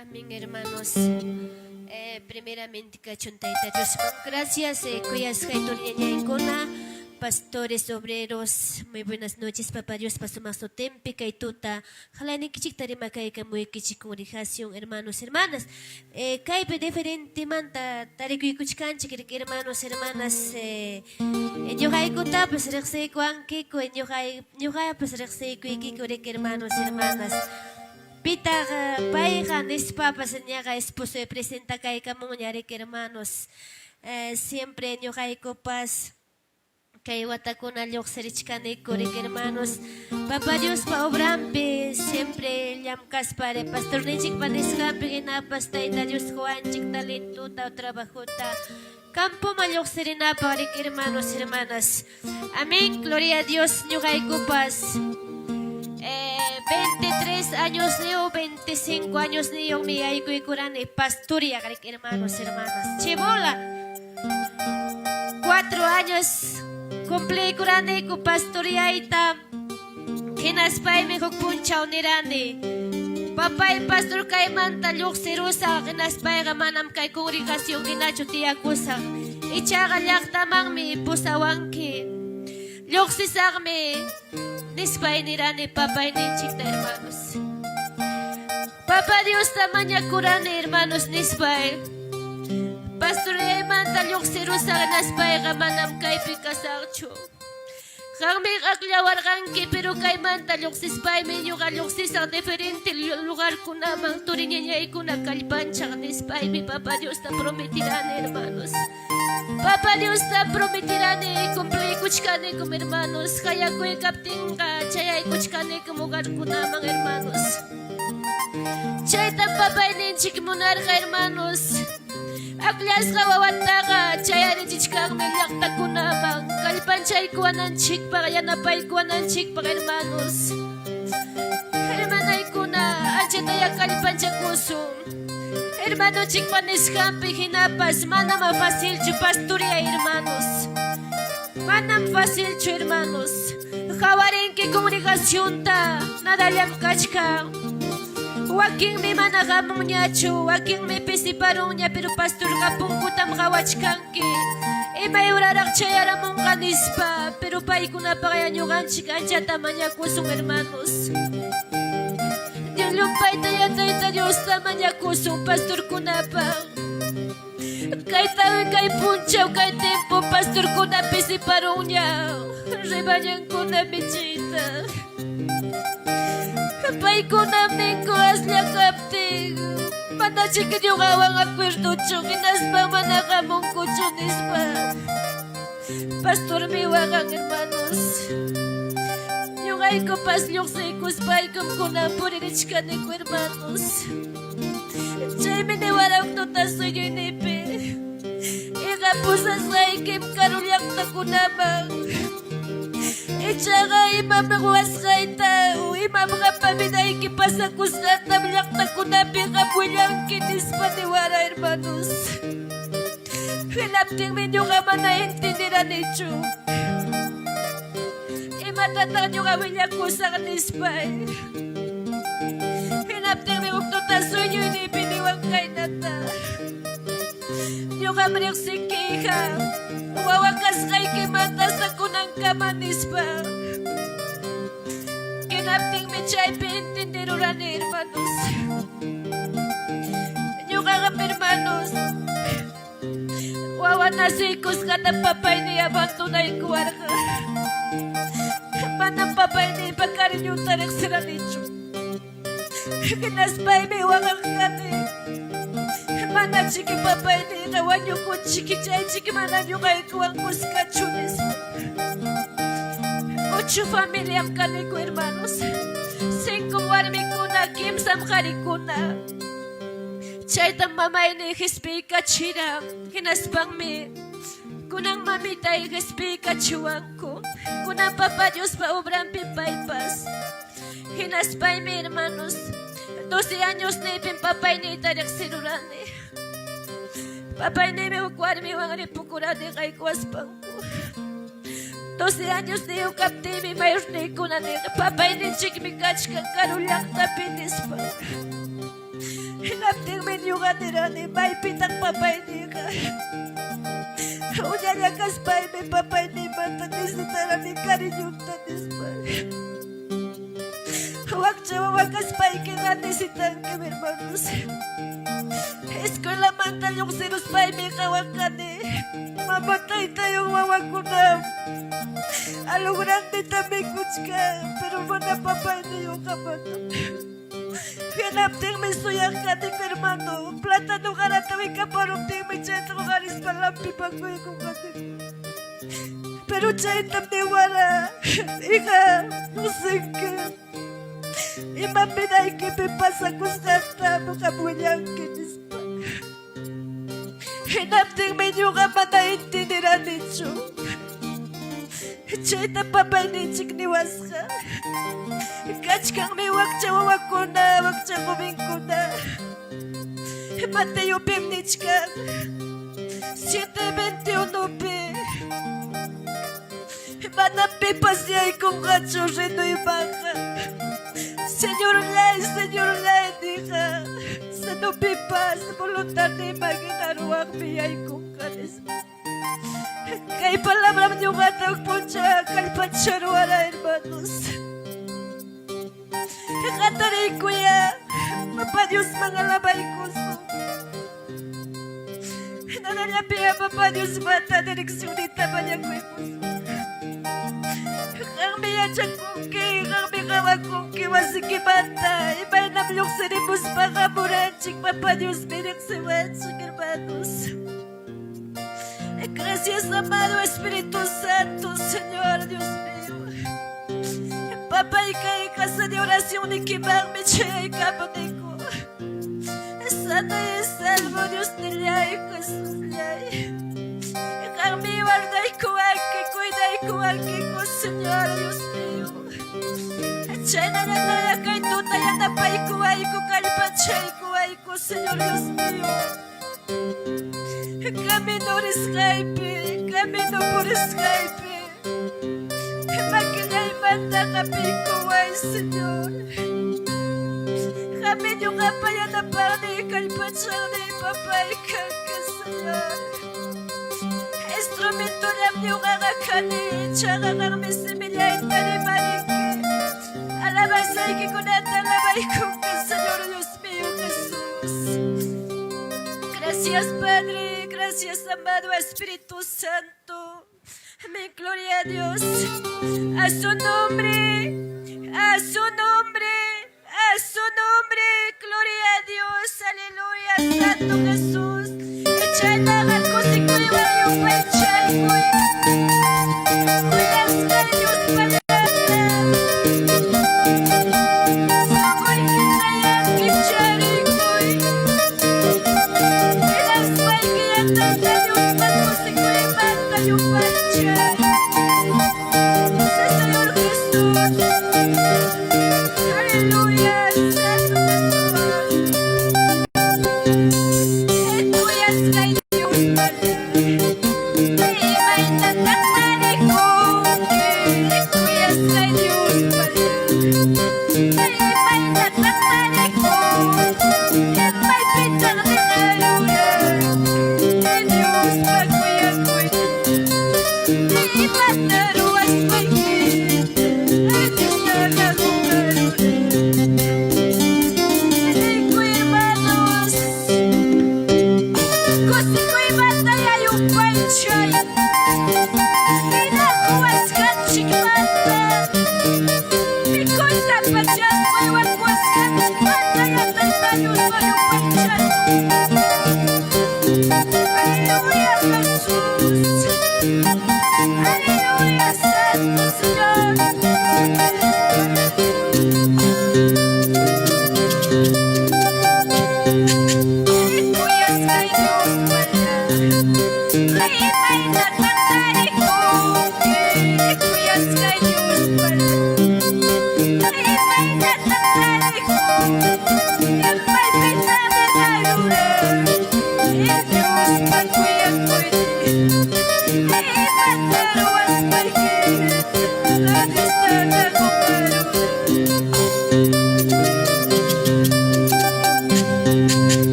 Amén, hermanos. Primeramente kachun Tayta Diosman gracias, kuyasqay turiñañaykuna, pastores, obreros, muy buenas noches, Papá Diospa sumaq sutinpi kay tuta qalayninkichikta rimakaykamuykichik congregación, hermanos, hermanas. Kaypi diferentemanta tarikuykuchkanchik, hermanos, hermanas, ñuqaykutapas riqsiykuwankiku, ñuqapas riqsiykuykiku, hermanos, hermanas. Pitaq payqa nispapas ñaqa esposoy presentakaykamunña riki hermanos. Siempre ñuqaykupas kay watakuna lluqsirichkaniku riki hermanos. Papa Diospa obranpi siempre llamkaspa pastorninchikpa nisqanpi hinapas Tayta Dios quwanchik talentota trabajota campoman lluqsirinapaq riki hermanos, hermanas. Amén, gloria a Dios, ñuqaykupas 23 años niyo, 25 años niyuqmi yaykuykurani pastoria, hermanos, hermanas. Chibola, 4 años cumpliykuraniku pastoriayta, hinaspaymi huk punchaw nirani, papay pastor kaymanta lluqsirusaq, hinaspayqa manam kay congregación hinachu tiyakusaq, ichaqa llaqtamanmi pusawanki, lluqsisaqmi nispay nirani papayninchikta, hermanos. Papa Diosta mañakurani, hermanos, nispay, pastoriaymanta lluqsirusaq, hinaspayqa manam kaypi kasaqchu. Qanmi akllawarqanki, pero kaymanta lluqsispaymi ñuqa lluqsisaq diferente lugarkunaman turiñañaykuna kallpanchaq nispaymi Papa Diosta prometirani, hermanos. Papa Diosta prometirani, cumpliykuchkanikum, hermanos. Qayakuy kaptinqa chayaykuchkanikum hogarkunaman, hermanos. Chaytam papayninchik munarqa, hermanos. Akllasqa wawataqa chayarichichkanmi llaqtakunaman kallpanchaykuwananchikpaq, yanapaykuwananchikpaq, hermanos. Hermanaykuna, anchatayá kallpanchakusun. Hermanochikpa nisqanpi hinapas manam facilchu pastorea, hermanos. Manam facilchu, hermanos. Qawarinki congregacionta, nadallam kachkan. Wakinmi mana hamunñachu, wakinmi pisiparunña, pero pastorqa punkutam qawachkanki. Imay horaraq chayaramunqa nispa, pero paykunapaqya ñuqanchik anchata mañakusun, hermanos. Llumpaytayá Tayta Diosta mañakusun pastorkunapaq. Kaytawi kay punchaw kay tiempo pastorkuna pisiparunña rebañankuna michiyta. Paykunam ninku aslla kaptin manachik ñuqawan acuerdochu hinaspa mana hamunkuchu nispa. Pastormi waqan, hermanos. Ñuqaykupas lluqsiykuspaykum kunan puririchkaniku, hermanos. Chaymi niwara huk tuta sueñoyniypi, Iqa pusasqaykim karu llaqtakunaman. Ichaqa imam ruwasqayta, imam qampa vidayki pasakusqantam llaqtakunapi qam willanki, nispa niwara, hermanos. Hinaptinmi ñuqa mana entenderanichu. Imatataq ñuqa willakusaq nispay. Hinaptinmi huk tuta sueñoyniypi niwan kaynata. Ñuqam riqsiki, hija, wawa kasqaykimanta hasta kunankama nispa. Hinaptinmi chaypi entenderurani, hermanos. Ñuqaqa, hermanos, wawa naciykusqata papayniy abandonaykuwarqa. Manam papayniypa cariñonta riqsiranichu. Hinaspaymi waqaq kani. Manachiki papayniyqa wañukunchiki, chaychiki mana ñuqaykuwan kuskachu nispa. Ocho familiam kaniku, hermanos. Cinco warmikuna, kimsam qarikuna. Chaytam mamayniy qispiykachira, hinaspanmi kunan mamitay qispiykachiwanku. Kunan Papa Diospa obranpi paypas. Hinaspaymi, hermanos, 12 años niypim papayniyta riqsirurani. Papayniymi huk warmiwan ripukurani qaykuwaspanku. 12 años niyuq kaptiymi mayorniykuna nirqa, papayninchikmi kachkan karu llaqtapi nispa. Hinaptinmi ñuqa nirani, maypitaq papayniyqa? Uñalla kaspaymi papayniymanta necesitarani cariñonta nispa. Wakcha wawa kaspaykiqa necesitankim, hermanos. Escuelamanta lluqsiruspaymi qawaqani mama taytayuq wawakuna a lo grandeta mikuchkan, pero mana papayniyuqqa mana. Hinaptinmi suyaq kani, hermano, plátano qarata wikaparuptinmi chayta huqarispa lampipakuykunqani. Pero chaytam niwara, hija, lluqsinki. Imam vidaykipi pasakusqanta ñuqam willanki nispa. Hinaptinmi ñuqa mana entenderanichu. Chayta papayninchik niwasqa. Kachkanmi wakcha wawakuna, wakcha jovenkuna. Mateopim nichkan 7:21pi. Manam pipas yaykunqachu reinoymanqa. Señorllay, Señorllay niqa, sino pipas voluntadniyman hina ruwaqmi yaykunqa nispa. Kay palabram ñuqata huk punchaw kallpancharuwara, hermanos. Hatariykuya, Papa Diosman alabaykusun. Nanallapiya Papa Diosmanta direccionita mañakuykusun. Qanmi yachakunki, qanmi qawakunki wasikimanta, imaynam lluqsirimuspa hamuranchik, Papa Diosmi riqsiwanchik, hermanos. Gracias, amado Espíritu Santo, Señor Dios mío. Papay, kay casa de oración nikimanmi chayaykamuniku. Sano y salvo Dios nillay, Jesusllay. Qanmi guardaykuwanki, cuidaykuwankiku, Señor Dios mío. Chaynallataya kay tuta yanapaykuwayku, kallpanchaykuwayku, Señor Dios mío. Camino risqaypi, camino purisqaypi, makillaymanta hapiykuway, Señor. Qanmi ñuqapa yanapaqniy, kallpachaqniy, papay kanki, Señor. Instrumentollam ñuqaqa kani, ichaqa qanmi simillayta rimarinki. Alabanzaykikunata alabaykunki, Señor Dios mío Jesús. Gracias, Padre, gracias, amado Espíritu Santo. Amén, gloria a Dios. A su nombre, a su nombre, a su nombre, gloria a Dios, aleluya, Santo Jesús. Chaynaqa kusikuywan yupaychaykuy. Kuyasqa Dios Padre. Sunquykitayá kicharikuy. Hinaspayki Tayta Diospa kusikuymanta yupaychay. Sí, Señor Jesús. Aleluya, Santo Jesús. Kuyasqay Dios Padre. Imaynatataq tarikunki? Kuyasqay Dios Padre. Imaynatataq tarikunki? Maypitaq aleluya. Diospa kuyakuynin. Imata ruwaspayki Diostaqa qunqaruni. Niykuy, hermanos. Kusikuymantayá yupaychay. Hina quwasqanchikmanta. Mikuyta pachaspa quwasqanchikmanta ya Tayta Diospa yupaychay. Aleluya, Jesús. Aleluya.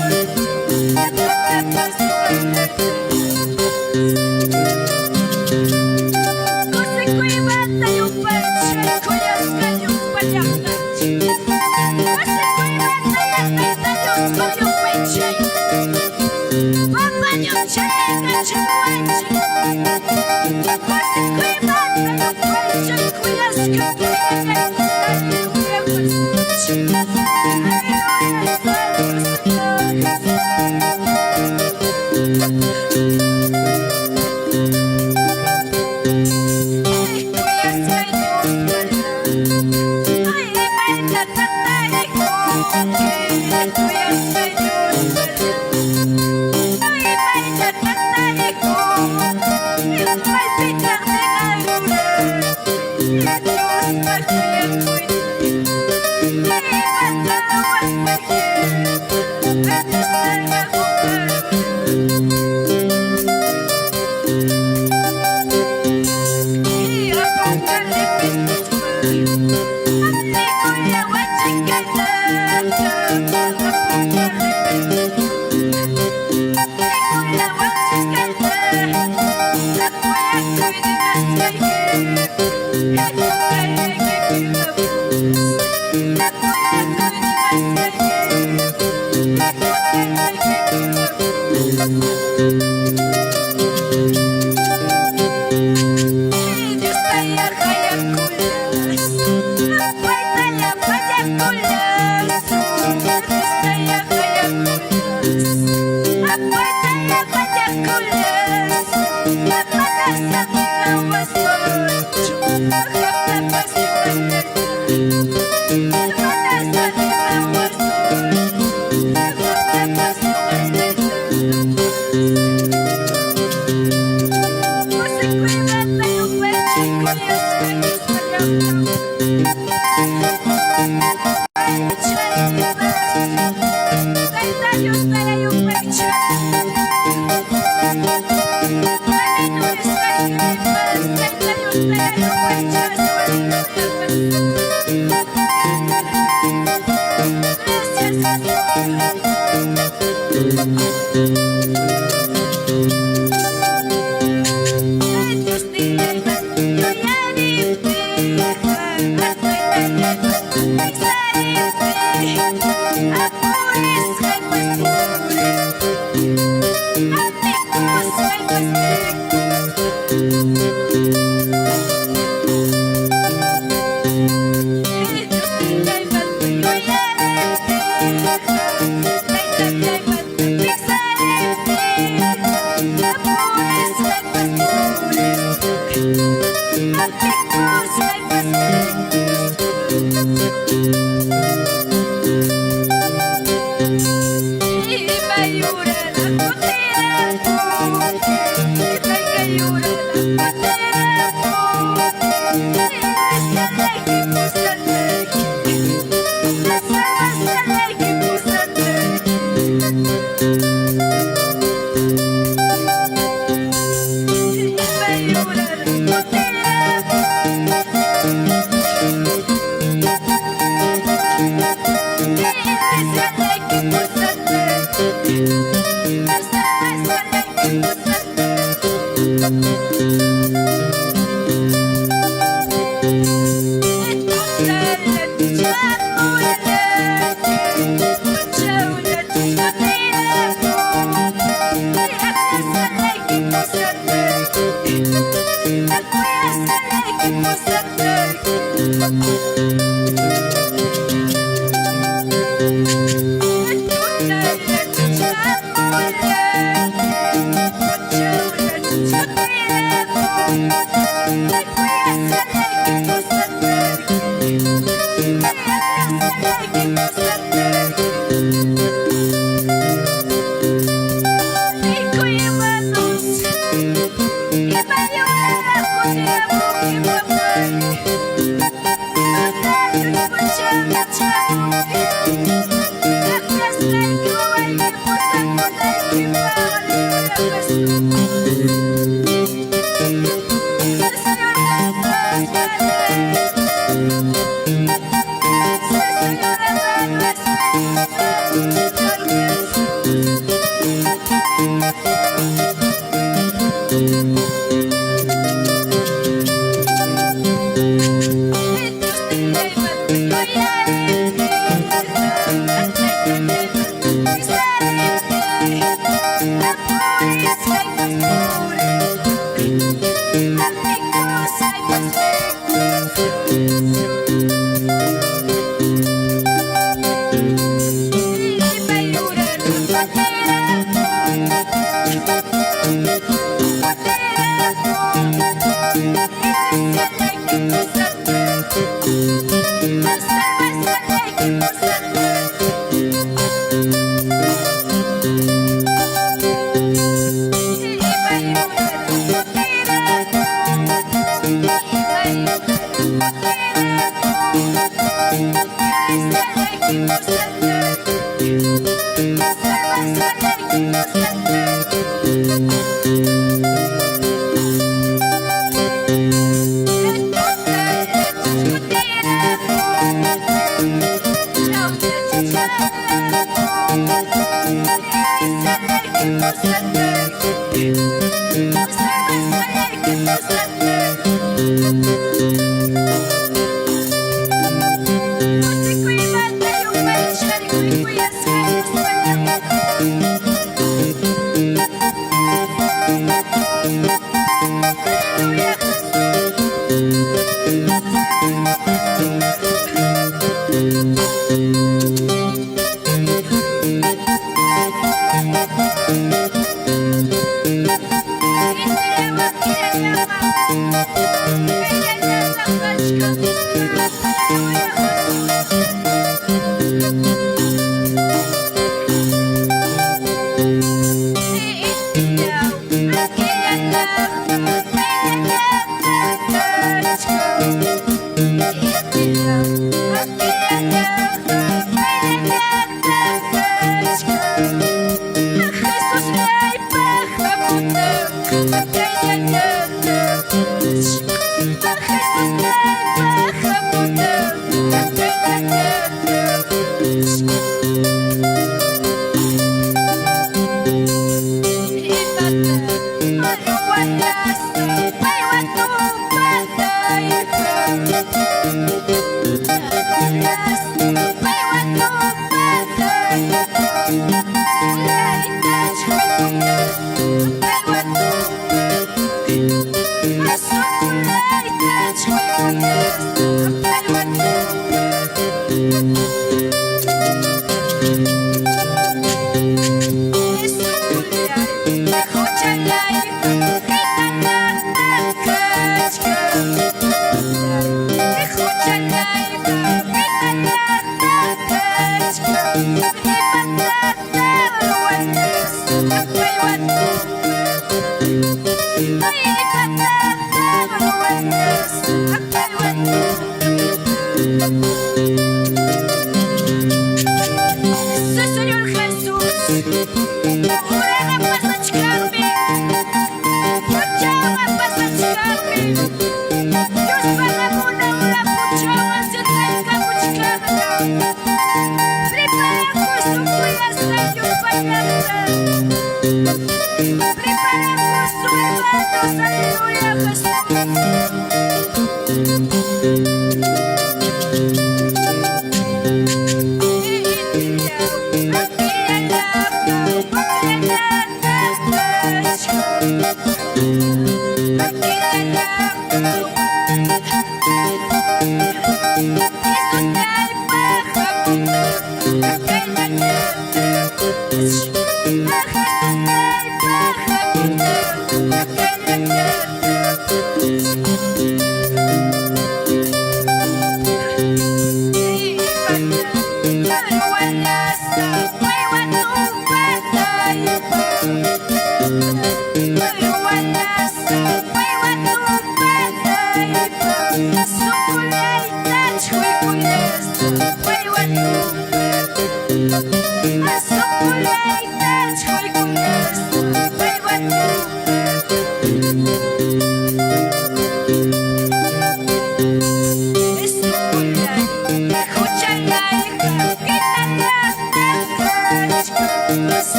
Thank you.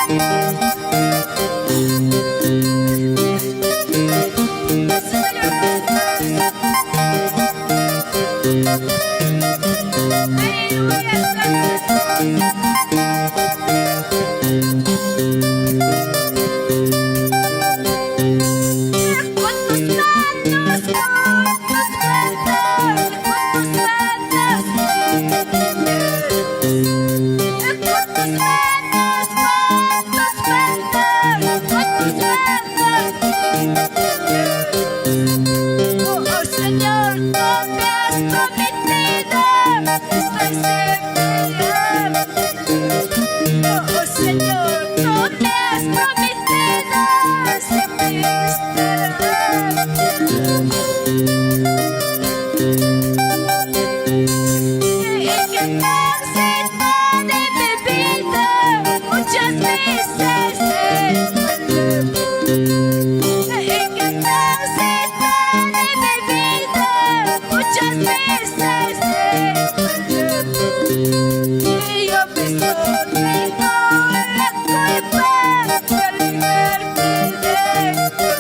Thank you. tengo la culpa de alejarte de ti.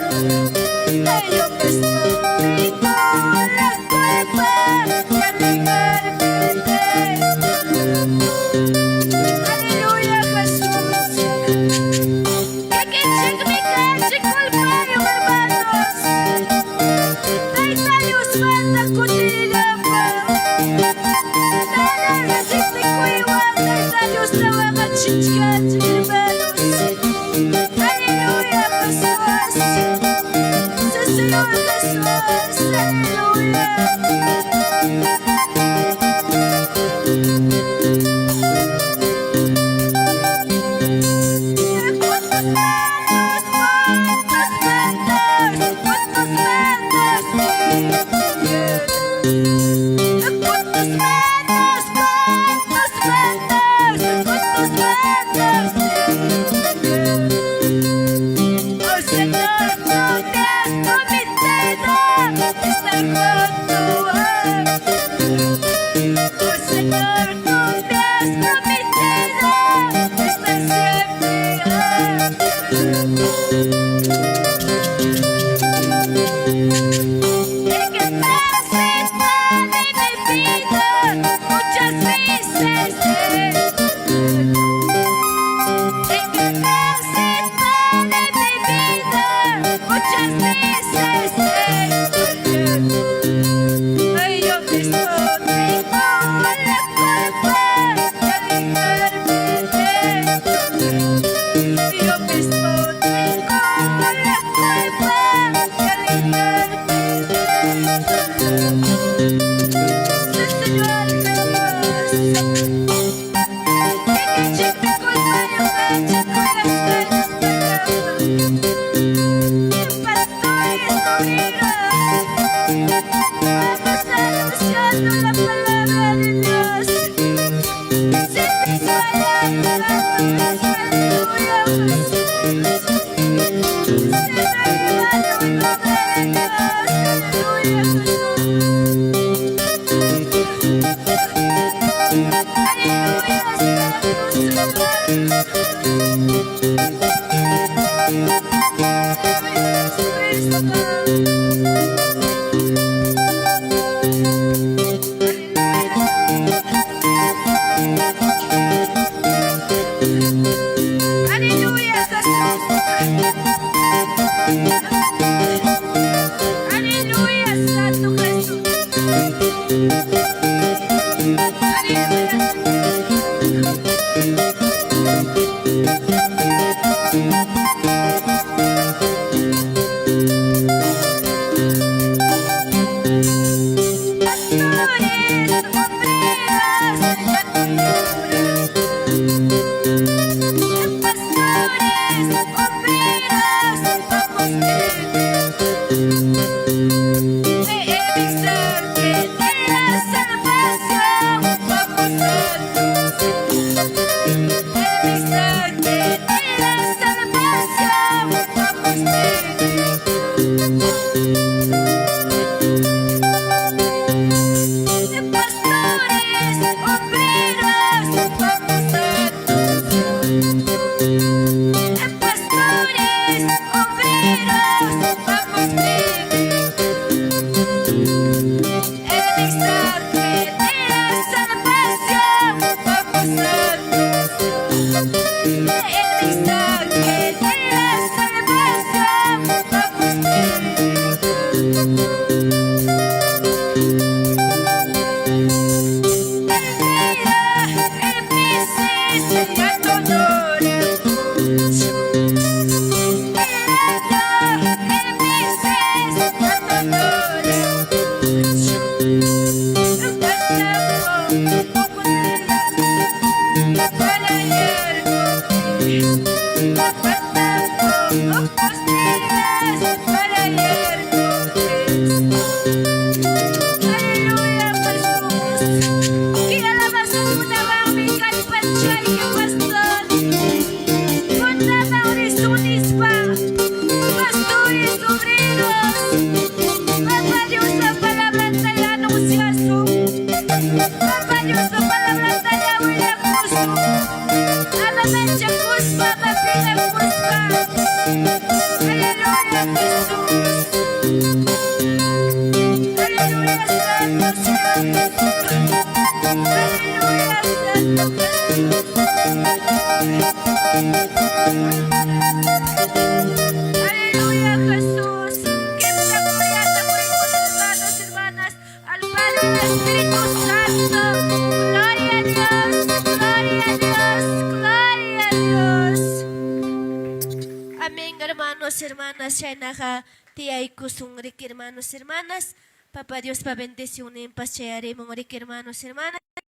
Yo mismo tengo la culpa de alejarme de ti. Aleluya, Jesús. Kikinchikmi kanchik culpayo, hermanos. Tayta Diosmanta kutirinapaq. Mana resistikuywan Tayta Diosta waqachichkanchik, hermanos. Aleluya, Jesús. Sí, Señor Jesús. Aleluya. Con tus manos, con tus manos, con tus manos me Con tus manos, con tus manos, con tus manos te Oh Señor, tú me has prometido estar junto a ti. Oh Señor, tú me has prometido estar siempre a tu En el tránsito de mi vida, muchas veces en el tránsito de mi vida, muchas veces Ay, yo mismo tengo la culpa de alejarme de ti. Yo mismo tengo la culpa de alejarme de ti. Sí, Señor Jesús. Kikinchikmi culpayo kanchik kuyasqanchik Pastores, obreros, vamos anunciando la palabra de Dios. Sin desmayar, hermanos. Aleluya, Jesús. Siempre avivando el nombre de Dios. Aleluya, Jesús. Aleluya, Santo Señor. Aleluya, Jesucristo. Aleluya, Jesús. Aleluya, Santo Jesús. Aleluya. Pastores, obreros, aleluya. Pastores, obreros, vamos El mensaje de la salvación vamos a El mensaje de la salvación vamos Pastores, obreros, vamos a Pastores, obreros, vamos El mensaje de la salvación vamos a El mensaje de la salvación vamos El día el dolor. Aleluya, Jesús. Que alabanza kunawanmi kallpachayki, pastor. Kuntawan risunispa, pastores, obreros. Papá Diospa palabranta anunciasun. Papá Diospa palabranta willakusun. Ama manchakuspa, ama pinqakuspa. Aleluya, Jesús. Aleluya, Santo Señor Jesús. Aleluya, Santo Jesús. Aleluya, Jesús. Kimsa gloriata qoykus, hermanos, hermanas, al Padre y al Espíritu Santo. Gloria a Dios, gloria a Dios, gloria a Dios. Amén, hermanos, hermanas. Chaynaqa tiyaykusun riki, hermanos, hermanas. Papa Diospa bendicionninpas chayarimun riki, hermanos, hermanas.